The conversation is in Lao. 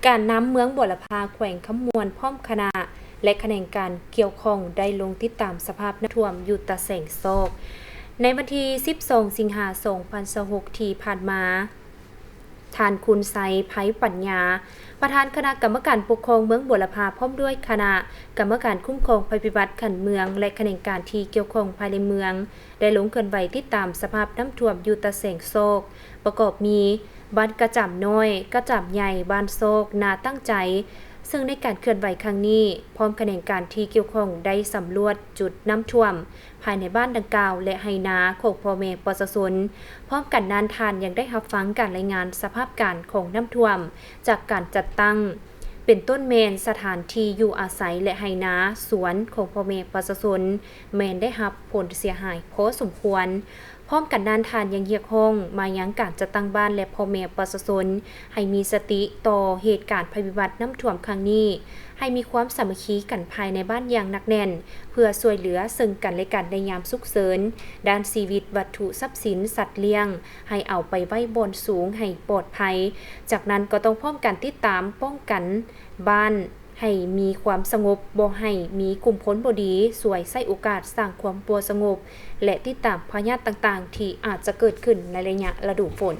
ການນຳເມືອງບົວລະພາ ແຂວງຄຳມ່ວນ ພ້ອມຄະນະ ແລະ ຂະແໜງການກ່ຽວຂ້ອງ ໄດ້ລົງຕິດຕາມສະພາບນ້ຳຖ້ວມຢູ່ຕາແສງຊອກ. ໃນວັນທີສິບສອງ ສິງຫາ ສອງພັນຊາວຫົກ ທີ່ຜ່ານມາ, ທ່ານ ຄຸນໄຊ ໄພປັນຍາ ປະທານຄະນະກຳມະການປົກຄອງເມືອງບົວລະພາ ພ້ອມດ້ວຍຄະນະກຳມະການຄຸ້ມຄອງໄພພິບັດຂັ້ນເມືອງ ແລະ ຂະແໜງການທີ່ກ່ຽວຂ້ອງພາຍໃນເມືອງ ໄດ້ລົງເຄື່ອນໄຫວຕິດຕາມສະພາບນ້ຳຖ້ວມຢູ່ຕາແສງຊອກ ປະກອບມີ ບ້ານກະຈາມນ້ອຍ, ກະຈາມໃຫຍ່, ບ້ານຊອກ, ນາຕັ້ງໃຈ, ເຊິ່ງໃນການເຄື່ອນໄຫວຄັ້ງນີ້, ພ້ອມຂະແໜງການທີ່ກ່ຽວຂ້ອງໄດ້ສຳຫຼວດຈຸດນ້ຳຖ້ວມພາຍໃນບ້ານດັ່ງກ່າວ ແລະ ໄຮ່ນາຂອງພໍ່ແມ່ປະຊາຊົນ, ພ້ອມກັນນັ້ນ, ທ່ານຍັງໄດ້ຮັບຟັງການລາຍງານສະພາບການຂອງນ້ຳຖ້ວມຈາກການຈັດຕັ້ງ ເປັນຕົ້ນແມ່ນສະຖານທີ່ຢູ່ອາໄສ ແລະ ໄຮ່ນາສວນຂອງພໍ່ແມ່ປະຊາຊົນ ແມ່ນໄດ້ຮັບຜົນເສຍຫາຍພໍສົມຄວນ. ພ້ອມກັນນັ້ນ, ທ່ານຍັງຮຽກຮ້ອງມາຍັງການຈັດຕັ້ງບ້ານ ແລະ ພໍ່ແມ່ປະຊາຊົນ ໃຫ້ມີສະຕິຕໍ່ເຫດການໄພພິບັດນ້ຳຖ້ວມຄັ້ງນີ້, ໃຫ້ມີຄວາມສາມັກຄີກັນພາຍໃນບ້ານຢ່າງໜັກແໜ້ນ ເພື່ອຊ່ວຍເຫຼືອເຊິ່ງກັນແລະກັນໃນຍາມສຸກເສີນ ດ້ານຊີວິດ, ວັດຖຸ, ຊັບສິນ, ສັດລ້ຽງ ໃຫ້ເອົາໄປໄວ້ບ່ອນສູງໃຫ້ປອດໄພ. ຈາກນັ້ນກໍຕ້ອງພ້ອມກັນຕິດຕາມປ້ອງກັນບ້ານໃຫ້ມີຄວາມສະຫງົບ, ບໍ່ໃຫ້ມີກຸ່ມຄົນບໍ່ດີສວຍໃຊ້ໂອກາດສ້າງຄວາມບໍ່ສະຫງົບ ແລະ ຕິດຕາມພະຍາດຕ່າງໆ ທີ່ອາດຈະເກີດຂຶ້ນໃນໄລຍະລະດູຝົນ.